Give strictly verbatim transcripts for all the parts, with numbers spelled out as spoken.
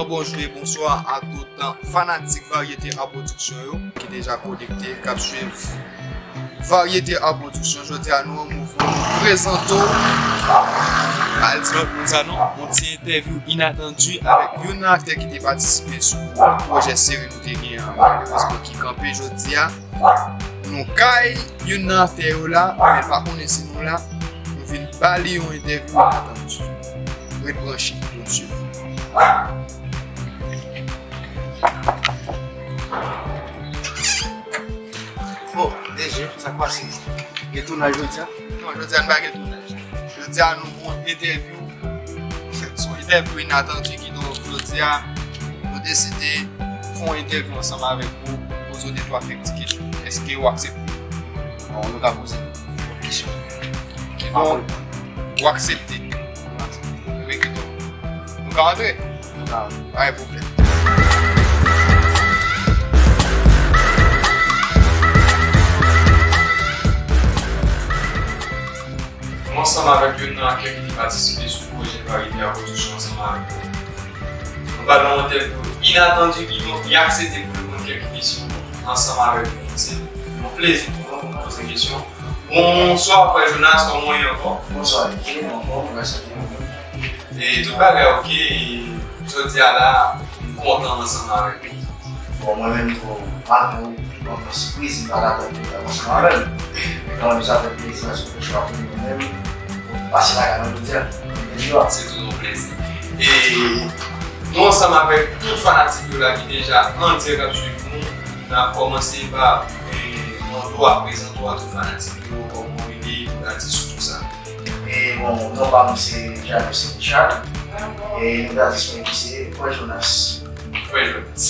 Bonjou e bonswa a tout fanatik Varyete Art Production yo ki deja konekte, k ap swiv Varyete Art Production. Jodi a nou an mouvman, nou prezante w, pa al di lòt moun sa non, yon ti entèvyou inatandi avèk youn nan aktè ki te patisipe sou pwojè seri nou te gen an, malerezman ki kanpe jodi a. Nou kay youn nan aktè yo la, men l pa konnen si nou la. Nou vin ba li yon entèvyou inatandi. Ret branche, nou swiv. Bon, D J, sa k pase? Gen tounaj jodi a? Non, jodi a n pa gen tounaj. Jodi a nou pou entèvyou. Se yon entèvyou inatandi, kidonk jodi a nou deside fè yon entèvyou ansanm avèk ou, poze w de twa kèk ti kesyon. Èske w aksepte? Bon, nou ka poze kesyon. Kidonk, w aksepte. Ebyen, kidonk, nou ka antre? Nou ka antre. Pa gen pwoblèm. Nou ansanm avèk youn nan aktè ki te patisipe sou pwojè Varyete Art Production ansanm avèk nou. Nou ba l yon entèvyou inatandi, kidonk li aksepte pou l reponn kèk kesyon ansanm avèk nou. Se yon plezi pou mwen pou m poze kesyon. Bonswa, frè Jonas, kòman w ye ankò? Bonswa, Ricky, anfòm, grasa Dye. E tout bagay oke, e jodi a la, m kontan ansanm avèk ou. Bon, mwen menm tou, malgre w, mwen pran sipriz, m pa t atann pou w t ap ansanm avè m. Men kanmenm, sa fè m plezi paske w fè chwa pou mwen menm, pou pase lakay mwen jodi a. Se toujou yon plezi. E nou ansanm avèk tout fanatik yo la ki deja an dirèk ap swiv nou, n ap kòmanse pa, e, mande w a prezante w a tout fanatik yo, kòman w rele, tout atis ou, tout sa. E bon, non pa m se Janus Richard. E nou ta di swen ki se Frè Jonas. Frè Jonas.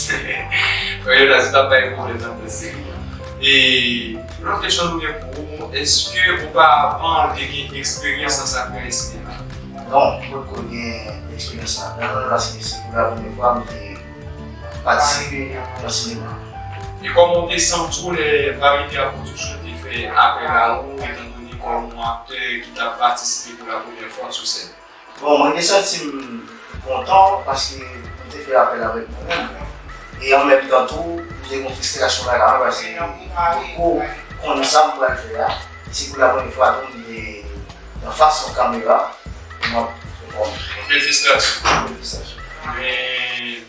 Frè Jonas, ou t ap bay pwoblèm nan pwens seri a. E lòt kesyon nou gen pou ou, èske oparavan ou te gen eksperyans nan sa k rele sinema? Non, m potko gen eksperyans ladan l, paske se pou la premyè fwa m te patisipe nan sinema. E kòman w te santi w lè Varyete Art Production te fè apèl a ou, etandone kòm yon aktè ki t ap patisipe pou la premyè fwa sou sèn? Bon, mwen te santi m kontan paske m te fè apèl avèk mwen menm. E an menm tan tou, m te gen fristrasyon lakay mwen paske m potko konn sa m pral fè a. Se pou la premyè fwa tou m te nan fas yon kamera pou m ap pèfòme. Anpil fristrasyon. Anpil fristrasyon. Men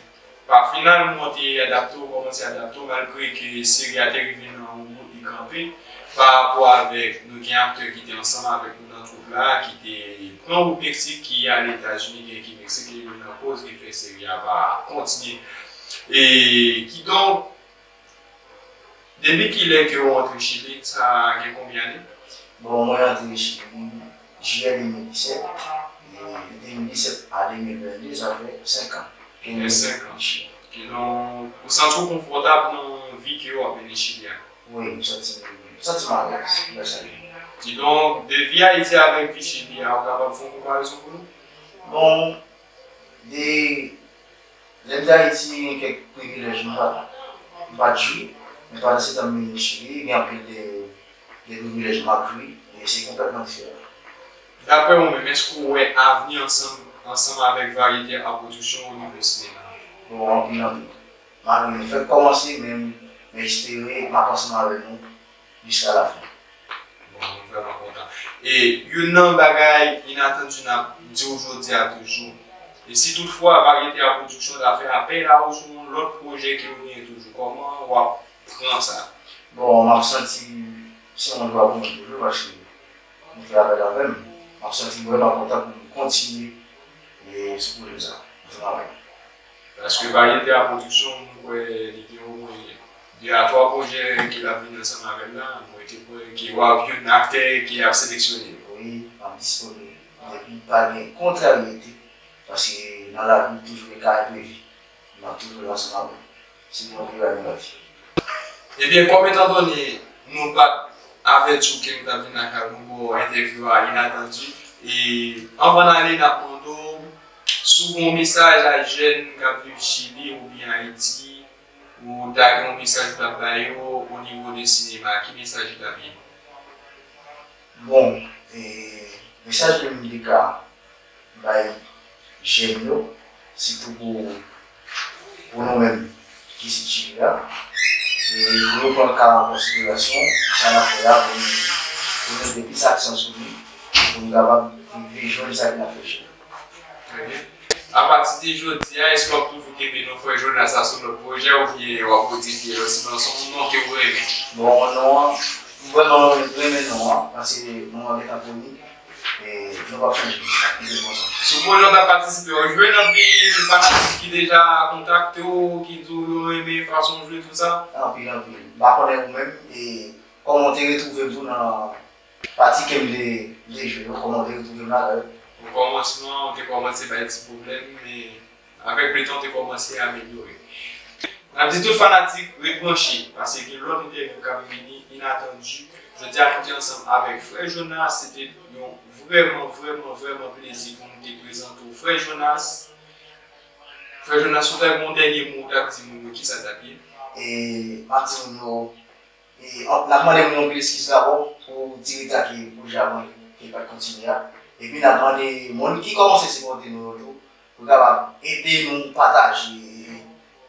pa finalman w te adapte w, kòmanse adapte w, malgre ke seri a te rive nan yon bout li kanpe, pa rapò avèk nou gen aktè ki te ansanm avèk nou nan twoup la, ki te pran wout Meksik, ki ale Etazini, gen ki Meksik, e youn nan koz ki fè seri a pa kontinye. E kidonk, depi kilè ke w antre Chili? Sa gen konbyen ane? Bon, mwen antre Chili jiyè de mil disèt, e de mil disèt a de mil venn de, sa fè senk an ke m rete Chili. Kidonk, ou santi w konfòtab nan vi ke w ap mennen Chili a? Wi, m santi, m santi m alèz, grasa Dye. Kidonk, de vi Ayiti avèk vi Chili a, ou kapab fè yon konparezon pou nou? Bon, de Lè m te Ayiti, gen kèk privilèj m pa t, m pa t jwi, men pandan se tan m vin Chili, gen anpil de, de privilèj m ap jwi, e se konplètman diferan. Daprè ou menm, èske w wè avni ansanm, ansanm avèk Varyete Art Production o nivo sinema? Bon, anpil, anpil. Malgre nou fèk kòmanse, men m espere m ap ansanm avè nou jiska lafen. Bon, nou vrèman kontan. E youn nan bagay inatandi n ap di w jodi a toujou, e si toutfwa Varyete Art Production ta fè apèl a ou sou yon lòt pwojè ke w genyen toujou, kòman w ap pran sa? Bon, m ap santi se yon jwa pou mwen toujou paske nou fè apèl avè m. M ap santi m vrèman kontan pou m kontinye, e, sou pwojè sa, ansanm avèk nou. Paske Varyete Art Production, m kwè li gen omwen de a twa pwojè ke l ap vin ansanm avè l la. Mwen te kwè ke w ap youn aktè ke y ap seleksyone. Wi, m ap disponib. Depi pa gen kontraryete, paske nan lavi, toujou gen ka enprevi. M ap toujou la ansanm avè w. Si Bondye bay nou lavi. Ebyen, kòm etandone nou pa t avèti w ke nou t ap vin lakay ou, nou ba w entèvyou a inatandi. E anvan n ale, n ap mande w si w gen yon mesaj a jèn k ap viv Chili oubyen Ayiti, ou ta gen yon mesaj pou w ta bay yo o nivo de sinema, ki mesaj ou ta gen? Bon, e, mesaj ke m te ka bay jèn yo, sitou pou Pou nou menm ki sitiye a, e pou yo pran ka an konsiderasyon, sa n ap fè a pou nou, pou nou mete plis aksan sou li, pou nou kapab rive jwenn sa ke n ap chèche. Trè byen. Apati de jodi a, èske w ap toujou kenbe non Frè Jonas la sou lòt pwojè oubyen w ap modifye l? Osinon se yon non ke w renmen? Bon, non an, m vrèman renmen non an, paske non an gentan koni. E nou p ap chanje, n ap kenbe l konsa. Sou pwojè w t ap patisipe, w jwenn anpil fanatik ki deja kontakte w, ki di w yo renmen fason w jwe, tout sa? Anpil, anpil. M pa konnen ou menm, e kòman w te retwouve m tou nan pati ke m te, m te jwe yo, kòman w te retwouve m ladan l? Okòmansman, w te kòmanse bay ti pwoblèm, men avèk letan, w te kòmanse amelyore. N ap di tout fanatik, ret branche, paske gen lòt entèvyou k ap vini, inatandi. Jodi a, nou te ansanm avèk Frè Jonas, se te yon vrèman, vrèman, vrèman plezi pou nou te prezante w Frè Jonas. Frè Jonas, si w ta gen yon dènye mo w t ap di moun yo, kisa l t ap ye? E m ap di moun yo, e, n ap mande moun yo anpil eskiz dabò pou ti reta ke pwojè a pran, ke l pa t kontinye a. Epi n ap mande moun ki kòmanse sipòte nou yo tou, pou kapab ede nou pataje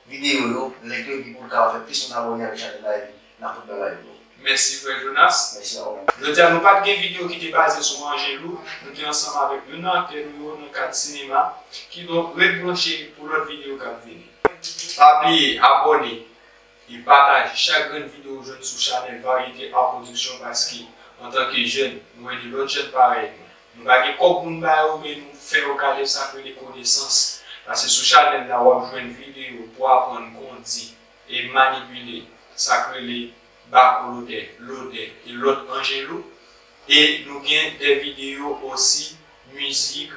videyo yo, link yo, epi pou nou kapab fè plis moun abòne avèk chanèl la, epi n ap tout bagay yo. Mèsi, Frè Jonas. Mèsi a ou menm. Jodi a, nou pa t gen videyo ki te baze sou Angelou. Nou te ansanm avèk youn nan aktè nou yo nan kad sinema. Kidonk, ret branche pou lòt videyo k ap vini. Pa bliye abòne e pataje chak grenn videyo w jwenn sou chanèl Varyete Art Production, paske, antanke jèn, nou ede lòt jèn parèy nou. Nou pa gen kòb pou n ba yo, men nou fè yo kado sa k rele konesans. Paske sou chanèl la, w ap jwenn videyo pou aprann kondi e manipile sa k rele bako lotè, lotè e lòt anjelo. E nou gen de videyo osi, mizik,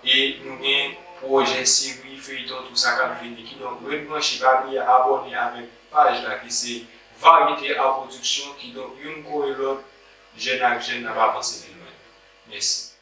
e nou gen pwojè seri, feyton, tou sa k ap vini. Kidonk, ret branche, pa bliye abòne avèk paj la ki se Varyete Art Production. Kidonk, youn kore lòt, jèn ak jèn, n ap avanse pi lwen. Mèsi.